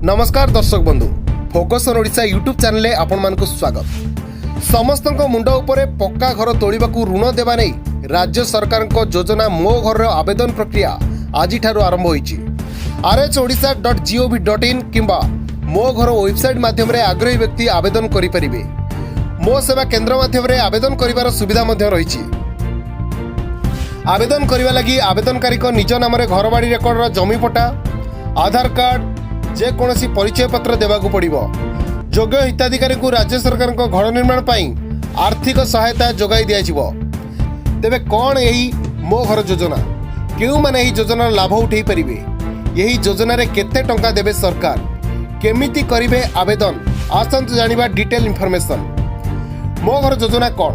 ନମସ୍କାର ଦର୍ଶକ ବନ୍ଧୁ, ଫୋକସ୍ ଅନ୍ ଓଡ଼ିଶା ୟୁଟ୍ୟୁବ୍ ଚ୍ୟାନେଲରେ ଆପଣମାନଙ୍କୁ ସ୍ୱାଗତ। ସମସ୍ତଙ୍କ ମୁଣ୍ଡ ଉପରେ ପକ୍କା ଘର ତୋଳିବାକୁ ଋଣ ଦେବା ନେଇ ରାଜ୍ୟ ସରକାରଙ୍କ ଯୋଜନା ମୋ ଘରର ଆବେଦନ ପ୍ରକ୍ରିୟା ଆଜିଠାରୁ ଆରମ୍ଭ ହୋଇଛି। rhodisha.gov.in କିମ୍ବା ମୋ ଘର ୱେବସାଇଟ୍ ମାଧ୍ୟମରେ ଆଗ୍ରହୀ ବ୍ୟକ୍ତି ଆବେଦନ କରିପାରିବେ। ମୋ ସେବା କେନ୍ଦ୍ର ମାଧ୍ୟମରେ ଆବେଦନ କରିବାର ସୁବିଧା ମଧ୍ୟ ରହିଛି। ଆବେଦନ କରିବା ଲାଗି ଆବେଦନକାରୀଙ୍କ ନିଜ ନାମରେ ଘରବାଡ଼ି ରେକର୍ଡର ଜମି ପଟା, ଆଧାର କାର୍ଡ, ଯେକୌଣସି ପରିଚୟ ପତ୍ର ଦେବାକୁ ପଡ଼ିବ। ଯୋଗ୍ୟ ହିତାଧିକାରୀଙ୍କୁ ରାଜ୍ୟ ସରକାରଙ୍କ ଘର ନିର୍ମାଣ ପାଇଁ ଆର୍ଥିକ ସହାୟତା ଯୋଗାଇ ଦିଆଯିବ। ତେବେ କ'ଣ ଏହି ମୋ ଘର ଯୋଜନା? କେଉଁମାନେ ଏହି ଯୋଜନାର ଲାଭ ଉଠାଇ ପାରିବେ? ଏହି ଯୋଜନାରେ କେତେ ଟଙ୍କା ଦେବେ ସରକାର? କେମିତି କରିବେ ଆବେଦନ? ଆସନ୍ତୁ ଜାଣିବା ଡିଟେଲ୍ ଇନଫର୍ମେସନ୍। ମୋ ଘର ଯୋଜନା କ'ଣ?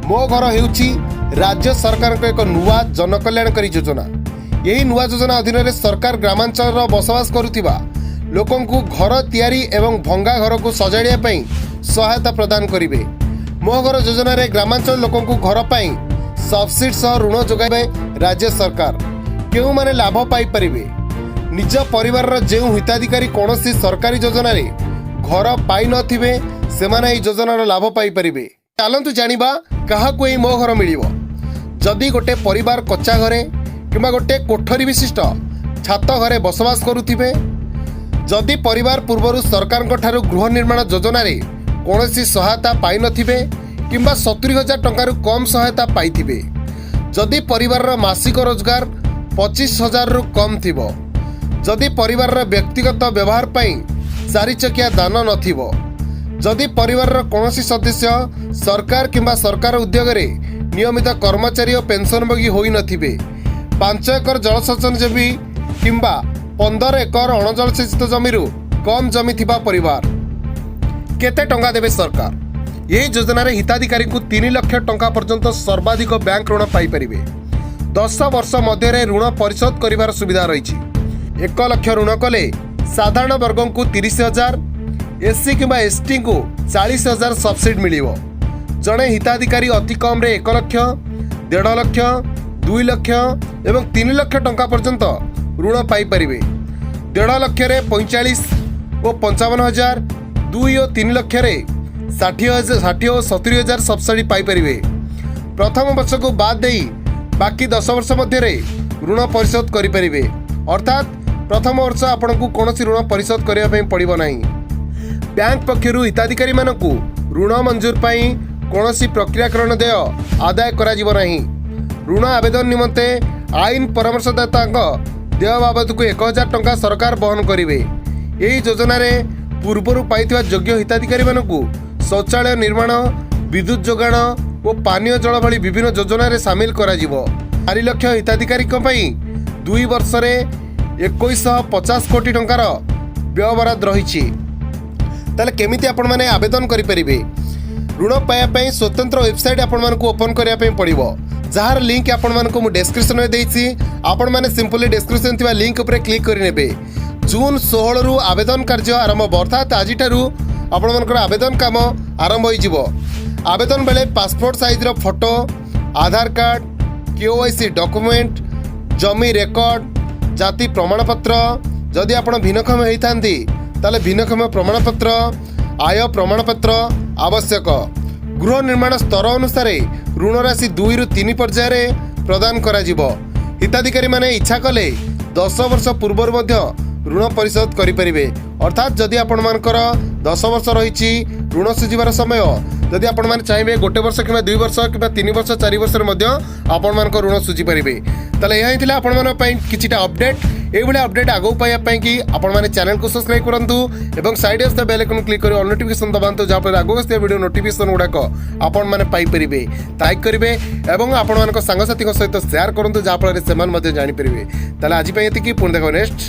ମୋ ଘର ହେଉଛି ରାଜ୍ୟ ସରକାରଙ୍କ ଏକ ନୂଆ ଜନକଲ୍ୟାଣକାରୀ ଯୋଜନା। ଏହି ନୂଆ ଯୋଜନା ଅଧୀନରେ ସରକାର ଗ୍ରାମାଞ୍ଚଳର ବସବାସ କରୁଥିବା ଲୋକଙ୍କୁ ଘର ତିଆରି ଏବଂ ଭଙ୍ଗା ଘରକୁ ସଜାଡ଼ିବା ପାଇଁ ସହାୟତା ପ୍ରଦାନ କରିବେ। ମୋ ଘର ଯୋଜନାରେ ଗ୍ରାମାଞ୍ଚଳ ଲୋକଙ୍କୁ ଘର ପାଇଁ ସବସିଡି ସହ ଋଣ ଯୋଗାଇବେ ରାଜ୍ୟ ସରକାର। କେଉଁମାନେ ଲାଭ ପାଇପାରିବେ? ନିଜ ପରିବାରର ଯେଉଁ ହିତାଧିକାରୀ କୌଣସି ସରକାରୀ ଯୋଜନାରେ ଘର ପାଇନଥିବେ, ସେମାନେ ଏହି ଯୋଜନାର ଲାଭ ପାଇପାରିବେ। ଚାଲନ୍ତୁ ଜାଣିବା କାହାକୁ ଏହି ମୋ ଘର ମିଳିବ। ଯଦି ଗୋଟେ ପରିବାର କଚ୍ଚା ଘରେ କିମ୍ବା ଗୋଟେ କୋଠରୀ ବିଶିଷ୍ଟ ଛାତ ଘରେ ବସବାସ କରୁଥିବେ, ଯଦି ପରିବାର ପୂର୍ବରୁ ସରକାରଙ୍କ ଠାରୁ ଗୃହ ନିର୍ମାଣ ଯୋଜନାରେ କୌଣସି ସହାୟତା ପାଇନଥିବେ କିମ୍ବା 70,000 ଟଙ୍କାରୁ କମ୍ ସହାୟତା ପାଇଥିବେ, ଯଦି ପରିବାରର ମାସିକ ରୋଜଗାର 25,000ରୁ କମ୍ ଥିବ, ଯଦି ପରିବାରର ବ୍ୟକ୍ତିଗତ ବ୍ୟବହାର ପାଇଁ ଚାରିଚକିଆ ଯାନ ନଥିବ, ଯଦି ପରିବାରର କୌଣସି ସଦସ୍ୟ ସରକାର କିମ୍ବା ସରକାର ଉଦ୍ୟୋଗରେ ନିୟମିତ କର୍ମଚାରୀ ଓ ପେନ୍ସନଭୋଗୀ ହୋଇନଥିବେ, 5 ଏକର ଜଳସେଚନ ଜମି କିମ୍ବା 15 ଏକର ଅଣଜଳସେଚିତ ଜମିରୁ କମ୍ ଜମି ଥିବା ପରିବାର। କେତେ ଟଙ୍କା ଦେବେ ସରକାର? ଏହି ଯୋଜନାରେ ହିତାଧିକାରୀଙ୍କୁ 3 ଲକ୍ଷ ଟଙ୍କା ପର୍ଯ୍ୟନ୍ତ ସର୍ବାଧିକ ବ୍ୟାଙ୍କ ଋଣ ପାଇପାରିବେ। 10 ବର୍ଷ ମଧ୍ୟରେ ଋଣ ପରିଶୋଧ କରିବାର ସୁବିଧା ରହିଛି। 1 ଲକ୍ଷ ଋଣ କଲେ ସାଧାରଣ ବର୍ଗଙ୍କୁ 30,000, ଏସ୍ସି କିମ୍ବା ଏସ୍ଟିଙ୍କୁ 40,000 ସବସିଡି ମିଳିବ। ଜଣେ ହିତାଧିକାରୀ ଅତି କମ୍ରେ 1 ଲକ୍ଷ, 1.5 ଲକ୍ଷ, 2 ଲକ୍ଷ ଏବଂ 3 ଲକ୍ଷ ଟଙ୍କା ପର୍ଯ୍ୟନ୍ତ ଋଣ ପାଇପାରିବେ। 1.5 ଲକ୍ଷରେ 45 ଓ 55 ହଜାର, 2 ଓ 3 ଲକ୍ଷରେ 60 ହଜାର, 60 ଓ 70 ହଜାର ସବସିଡି ପାଇପାରିବେ। ପ୍ରଥମ ବର୍ଷକୁ ବାଦ୍ ଦେଇ ବାକି 10 ବର୍ଷ ମଧ୍ୟରେ ଋଣ ପରିଶୋଧ କରିପାରିବେ। ଅର୍ଥାତ୍ ପ୍ରଥମ ବର୍ଷ ଆପଣଙ୍କୁ କୌଣସି ଋଣ ପରିଶୋଧ କରିବା ପାଇଁ ପଡ଼ିବ ନାହିଁ। ବ୍ୟାଙ୍କ ପକ୍ଷରୁ ହିତାଧିକାରୀମାନଙ୍କୁ ଋଣ ମଞ୍ଜୁର ପାଇଁ କୌଣସି ପ୍ରକ୍ରିୟାକରଣ ଦେୟ ଆଦାୟ କରାଯିବ ନାହିଁ। ଋଣ ଆବେଦନ ନିମନ୍ତେ ଆଇନ ପରାମର୍ଶଦାତାଙ୍କ ଦେୟ ବାବଦକୁ 1000 ଟଙ୍କା ସରକାର ବହନ କରିବେ। ଏହି ଯୋଜନାରେ ପୂର୍ବରୁ ପାଇଥିବା ଯୋଗ୍ୟ ହିତାଧିକାରୀମାନଙ୍କୁ ଶୌଚାଳୟ ନିର୍ମାଣ, ବିଦ୍ୟୁତ୍ ଯୋଗାଣ ଓ ପାନୀୟ ଜଳ ଭଳି ବିଭିନ୍ନ ଯୋଜନାରେ ସାମିଲ କରାଯିବ। 4 ଲକ୍ଷ ହିତାଧିକାରୀଙ୍କ ପାଇଁ 2 ବର୍ଷରେ 2150 କୋଟି ଟଙ୍କାର ବ୍ୟୟବରାଦ ରହିଛି। ତାହେଲେ କେମିତି ଆପଣମାନେ ଆବେଦନ କରିପାରିବେ? ଋଣ ପାଇବା ପାଇଁ ସ୍ୱତନ୍ତ୍ର ୱେବସାଇଟ୍ ଆପଣମାନଙ୍କୁ ଓପନ୍ କରିବା ପାଇଁ ପଡ଼ିବ, ଯାହାର ଲିଙ୍କ୍ ଆପଣମାନଙ୍କୁ ମୁଁ ଡେସ୍କ୍ରିପସନରେ ଦେଇଛି। ଆପଣମାନେ ସିମ୍ପଲି ଡେସ୍କ୍ରିପସନ୍ ଥିବା ଲିଙ୍କ୍ ଉପରେ କ୍ଲିକ୍ କରିନେବେ। ଜୁନ୍ 16ରୁ ଆବେଦନ କାର୍ଯ୍ୟ ଆରମ୍ଭ ହେବ, ଅର୍ଥାତ୍ ଆଜିଠାରୁ ଆପଣମାନଙ୍କର ଆବେଦନ କାମ ଆରମ୍ଭ ହୋଇଯିବ। ଆବେଦନ ବେଳେ ପାସପୋର୍ଟ ସାଇଜ୍ର ଫଟୋ, ଆଧାର କାର୍ଡ଼, କେୱାଇସି ଡକୁମେଣ୍ଟ, ଜମି ରେକର୍ଡ, ଜାତି ପ୍ରମାଣପତ୍ର, ଯଦି ଆପଣ ଭିନ୍ନକ୍ଷମ ହେଇଥାନ୍ତି ତାହେଲେ ଭିନ୍ନକ୍ଷମ ପ୍ରମାଣପତ୍ର, ଆୟ ପ୍ରମାଣପତ୍ର ଆବଶ୍ୟକ। ଗୃହ ନିର୍ମାଣ ସ୍ତର ଅନୁସାରେ ଋଣ ରାଶି ଦୁଇରୁ ତିନି ପର୍ଯ୍ୟାୟରେ ପ୍ରଦାନ କରାଯିବ। ହିତାଧିକାରୀମାନେ ଇଚ୍ଛା କଲେ 10 ବର୍ଷ ପୂର୍ବରୁ ମଧ୍ୟ ଋଣ ପରିଶୋଧ କରିପାରିବେ। ଅର୍ଥାତ୍ ଯଦି ଆପଣମାନଙ୍କର 10 ବର୍ଷ ରହିଛି ଋଣ ସୁଝିବାର ସମୟ, ଯଦି ଆପଣମାନେ ଚାହିଁବେ ଗୋଟେ ବର୍ଷ କିମ୍ବା 2 ବର୍ଷ କିମ୍ବା 3 ବର୍ଷ, 4 ବର୍ଷରେ ମଧ୍ୟ ଆପଣମାନଙ୍କ ଋଣ ସୁଝିପାରିବେ। ତାହେଲେ ଏହା ହିଁ ଥିଲା ଆପଣମାନଙ୍କ ପାଇଁ କିଛିଟା ଅପଡେଟ୍। ଏଇଭଳିଆ ଅପଡେଟ୍ ଆଗକୁ ପାଇବା ପାଇଁ କି ଆପଣମାନେ ଚ୍ୟାନେଲକୁ ସବସ୍କ୍ରାଇବ୍ କରନ୍ତୁ ଏବଂ ସାଇଡ୍ ଆସୁଥିବା ବେଲ୍ ଆଇକନ୍ କ୍ଲିକ୍ କରି ଅଲ୍ ନୋଟିଫିକେସନ୍ ଦବାନ୍ତୁ, ଯାହାଫଳରେ ଆଗକୁ ଆସୁଥିବା ଭିଡ଼ିଓ ନୋଟିଫିକେସନ୍ ଗୁଡ଼ାକ ଆପଣମାନେ ପାଇପାରିବେ। ଲାଇକ୍ କରିବେ ଏବଂ ଆପଣମାନଙ୍କ ସାଙ୍ଗସାଥୀଙ୍କ ସହିତ ସେୟାର କରନ୍ତୁ, ଯାହାଫଳରେ ସେମାନେ ମଧ୍ୟ ଜାଣିପାରିବେ। ତାହେଲେ ଆଜି ପାଇଁ ଏତିକି। ପୁଣି ଦେଖ ନେକ୍ସଟ।